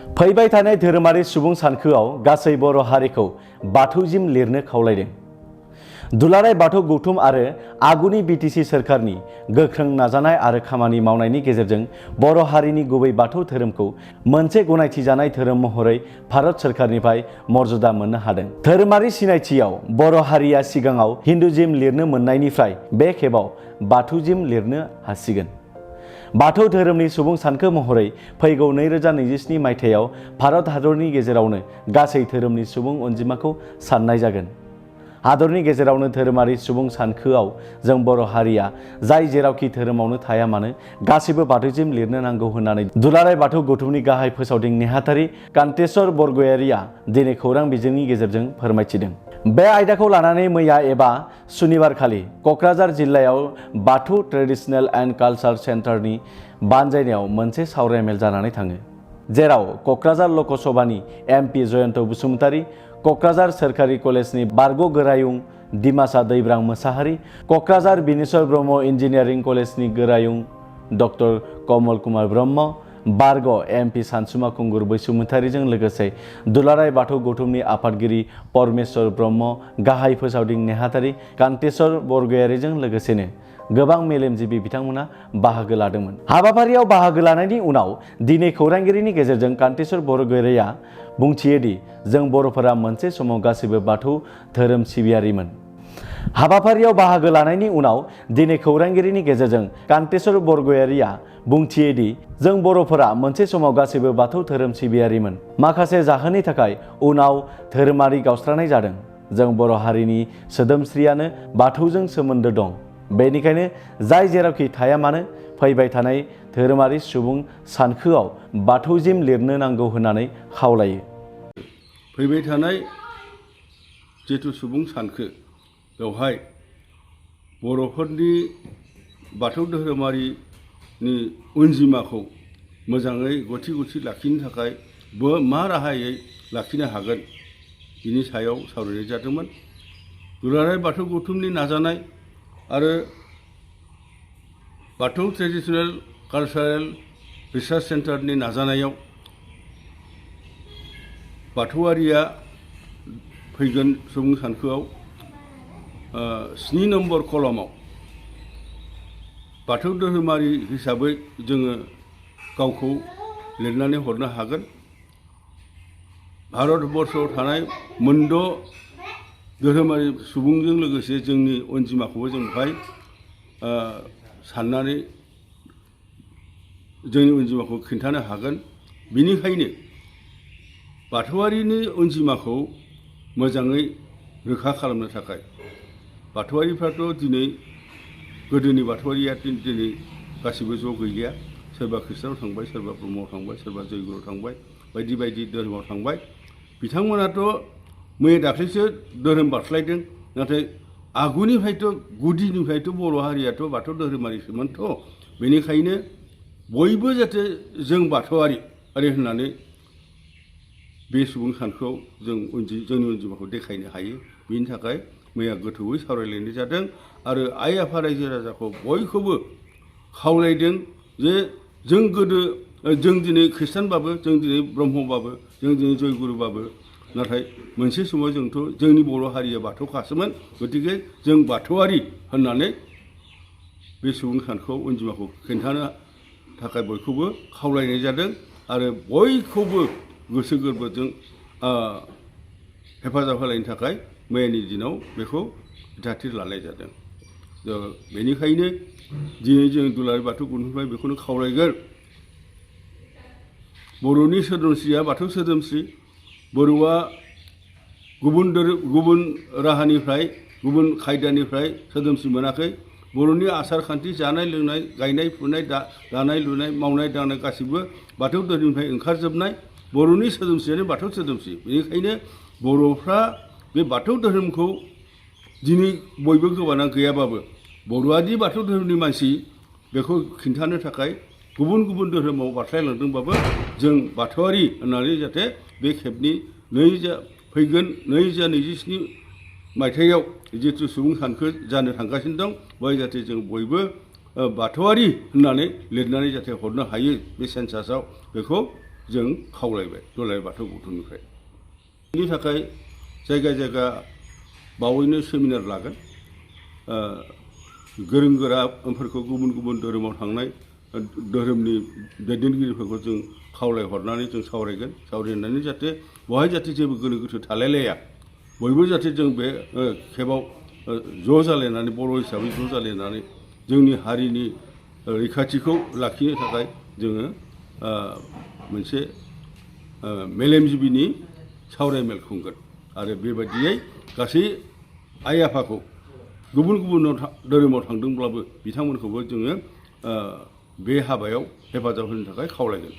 फैबाय थानाय धोरोमारि सुबुं सानखोआव गासै बर' हारिखौ बाथौजिम लिरनो खावलायदों। दुलाराय बाथौ गौथुम आरो आगुनि बिटिसि सोरखारनि गोख्रों नाजानाय आरो खामानि मावनायनि गेजेरजों बर' हारिनि गुबै बाथौ धोरोमखौ मोनसे गनायथि जानाय धोरोम महरै भारत सोरखारनिफ्राय मर्यादा मोननो हादों। धोरोमारि सिनायथियाव बर' हारिया सिगाङाव हिन्दुजिम लिरनो मोननायनिफ्राय बे खेबाव बाथौजिम लिरनो हासिगोन। बाथौ धोरोमनि सुबुं सानखो महरै फैगौ 2027 मायथाइयाव भारत हादरनि गेजेरावनो गासै धोरोमनि सुबुं अनजिमाखौ साननाय जागोन। हादरनि गेजेरावनो धोरोमारि सुबुं सानखोआव जों बर' हारिया जाय जेरावखि धोरोमावनो थाया मानो गासैबो बाथौजिम लिरनो नांगौ होननानै दुलाराय बाथौ गौथुमनि गाहाय फोसावदिं नेहाथारि कान्तेश्वर बरगयारिया दिनै खौरां बिजोंनि गेजेरजों फोरमायथिदों। बे आयदाखौ लानानै मैया एबा सुनिबारखालि क'क्राझार जिल्लायाव बाथौ ट्रेडिशनेल एन्ड कालचार सेन्टारनि बानजायनायाव मोनसे सावरायमेल जानानै थाङो, जेराव क'क्राझार लकसभानि MP जयन्त बसुमतारी, क'क्राझार सोरखारि कलेजनि बारग' गोरायुं दिमासा दैब्रां मोसाहारि, क'क्राझार बिनेश्वर ब्रह्म इन्जिनियारिं कलेजनि गोरायुं डक्टर कमल कुमार ब्रह्म, बारग' MP सानसुमा खुंगुर बसुमतारीजों लोगोसे दुलाराय बाथौ गौथुमनि आफादगिरि परमेश्वर ब्रह्म, गाहाय फोसावदिं नेहाथारि कान्तेश्वर बरगयारिजों लोगोसेनो गोबां मेलेमजिबि बिथांमोना बाहागो लादोंमोन। हाबाफारियाव बाहागो लानायनि उनाव दिनै खौरांगिरिनि गेजेरजों कान्तेश्वर बरगयारिया बुंथियोदि जों बर'फोरा मोनसे समाव गासैबो बाथौ धोरोम सिबियारिमोन। हाबाफारियाव बाहागो लानायनि उनाव दिनै खौरांगिरिनि गेजेरजों कान्तेश्वर बरगयारिया बुंथियोदि जों बर'फोरा मोनसे समाव गासैबो बाथौ धोरोम सिबियारिमोन। माखासे जाहोननि थाखाय उनाव धोरोमारि गावस्रानाय जादों। जों बर' हारिनि सोदोमस्रियानो बाथौजों सोमोन्दो दं। बेनिखायनो जाय जेरावखि थाया मानो फैबाय थानाय धोरोमारि सुबुं सानखोआव बाथौजिम लिरनो नांगौ होननानै खावलायो। फैबाय थानाय जिथु सुबुं सानखो बेवहाय बर'फोरनि बाथौ धोरोमारिनि अनजिमाखौ मोजाङै गथि गथि लाखिनो थाखाय मा राहायै लाखिनो हागोन बिनि सायाव सावरायनाय जादोंमोन। दुलाराय बाथौ गौथुमनि नाजानाय आरो बाथौ ट्रेडिशनेल कालचारेल रिसार्च सेन्टारनि नाजानायाव बाथौआरिया फैगोन सुबुं सानखोआव 7 नम्बर कलमाव बाथौ धोरोमारि हिसाबै जोङो गावखौ लिरनानै हरनो हागोन। भारतबर्षआव थानाय मोनद' धोरोमारि सुबुंजों लोगोसे जोंनि अनजिमाखौबो जों बेवहाय साननानै जोंनि अनजिमाखौ खिन्थानो हागोन। बिनिखायनो बाथौआरिनि अनजिमाखौ मोजाङै रोखा खालामनो थाखाय बाथौआरिफ्राथ' दिनै गोदोनि बाथौआरिया दिनै गासिबो ज' गैलिया। सोरबा ख्रिस्टानाव थांबाय, सोरबा ब्रह्मआव थांबाय, सोरबा जयगुरुआव थांबाय, बायदि बायदि धोरोमाव थांबाय। बिथांमोनाथ' मैया दाख्लैसो धोरोम बारस्लायदों, नाथाय आगुनिफ्रायथ' गुदिनिफ्रायथ' बर' हारियाथ' बाथौ धोरोमारिसोमोनथ'। बेनिखायनो बयबो जाहाथे जों बाथौआरि होननानै बे सुबुं सानखोआव जोंनि अनजिमाखौ देखायनो हायो। बिनि थाखाय मैया गोथौयै सावरायलायनाय जादों आरो आइ आफा रायजो राजाखौ बयखौबो खावलायदों जे जों दिनै खृष्टानबाबो, जों दिनै ब्रह्मबाबो, जों दिनै जयगुरुबाबो, नाथाय मोनसे समाव जोंथ' जोंनि बर' हारिया बाथौखासोमोन। गतिके जों बाथौआरि होननानै बे सुबुं सानखोआव अनजिमाखौ खिन्थानो थाखाय बयखौबो खावलायनाय जादों आरो बयखौबो गोसो गोरबोजों हेफाजाब होलायनो थाखाय मैयानि दिनाव बेखौ बिथांखि लानाय जादों। बेनिखायनो दिनै जों दुलाराय बाथौ गौथुमनिफ्राय बेखौनो खावलायगोन, बर'नि सोदोमस्रिया बाथौ सोदोमस्रि। बर'आ गुबुन राहानिफ्राय, गुबुन खायदानिफ्राय सोदोमस्रि मोनाखै। बर'नि आसार खान्थि, जानाय लोंनाय, गायनाय फुनाय, दानाय लुनाय, मावनाय दांनाय गासिबो बाथौ धोरोमनिफ्राय ओंखारजोबनाय। बर'नि सोदोमस्रियानो बाथौ सोदोमस्रि। बेनिखायनो बर'फ्रा बे बाथौ धोरोमखौ दिनै बयबो गोबाना गैयाबाबो बर'आदि बाथौ धोरोमनि मानसि बेखौ खिन्थानो थाखाय गुबुन गुबुन धोरोमाव बारस्लायलांदोंबाबो जों बाथौआरि होननानै जाहाथे बे खेबनि फैगोन 2027 मायथाइयाव जिथु सुबुं सानखो जानो थांगासिनो दं, बेवहाय जाहाथे जों बयबो बाथौआरि होननानै लिरनानै जाहाथे हरनो हायो बे सेन्सासाव, बेखौ जों खावलायबाय दुलाराय बाथौ गौथुमनिफ्राय। बेनि थाखाय जायगा जायगा बावैनो सेमिनार लागोन। गोरों गोराफोरखौ गुबुन गुबुन धोरोमाव थांनाय धोरोमनि दैदेनगिरिफोरखौ जों खावलायहरनानै जों सावरायगोन। सावरायनानै जाहाथे बहाय जाहाथे जेबो गोनो गोथो थालायलाया, बयबो जाहाथे जों बे खेबाव ज' जालायनानै बर' हिसाबै ज' जालायनानै जोंनि हारिनि रैखाथिखौ लाखिनो थाखाय जोङो मोनसे मेलेमजिबिनि सावरायमेल खुंगोन। आरो बेबायदियै गासै आइ आफाखौ गुबुन गुबुन धोरोमाव थांदोंब्लाबो बिथांमोनखौबो जोङो बे हाबायाव हेफाजाब होनो थाखाय खावलायगोन।